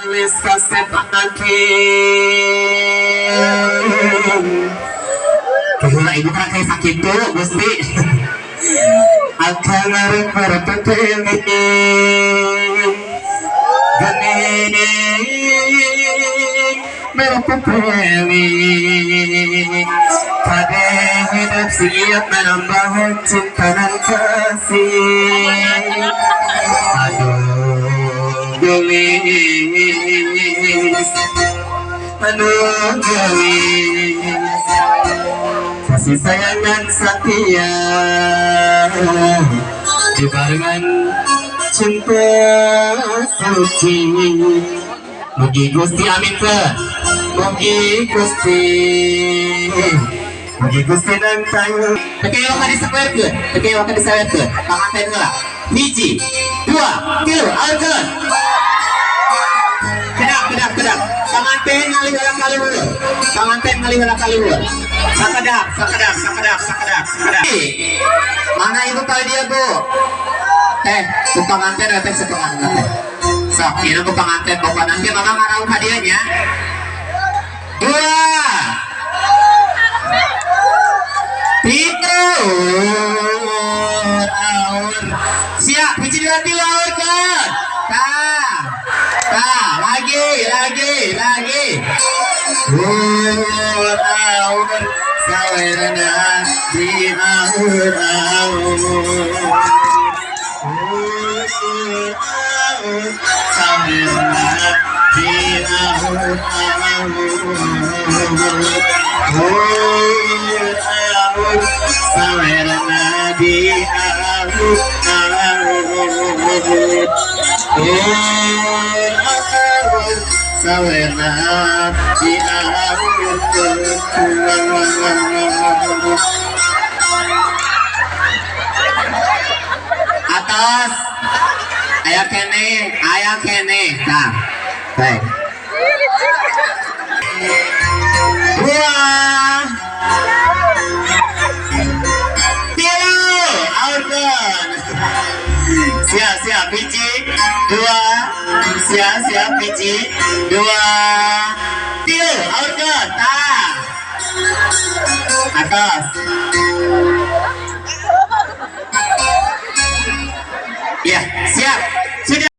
Wis kasep aking. Keheula ibu kan kayak sakitu, Gusti. Akang arep marepet gening merepeli kade hidup siap menambah cinta dan kasih. Aduh geulis, aduh geulis, kasih sayang dan setia dibarengan cinta suci. Mugi Gusti, amin ke. Mugi Gusti, mugi Gusti dan tayu. Teu ka disawerkeun, teu ka disawerkeun. Panganten heula. Hiji, dua, tilu, aurkeun. Kedap, kedap, kedap. Panganten ngalih heula kaluhur. Panganten ngalih heula kaluhur. Sakedap, sakedap, sakedap, sakedap, sakedap. Mana ibu kali dia, Bu? Teh, ku panganten teh setengah teh. Sok, ieu ku panganten bapak nanti mama ngarauh hadiahnya. Dua. Tilu. Aur. Siap, hiji, dua, tilu, aurkeun. Tah. Tah, lagi, lagi, lagi. Aur, aur, sawerna di aur, aur. Aur, aur, sawerna di aur, aur. Aur, aur, sawerna di aur, aur. Aur, aur, sawerna di aur, aur. Atas aya keneh, aya keneh. Tah, baik. Dua, tilu, aurkeun. Siap, siap, hiji, dua, siap, siap, hiji, dua.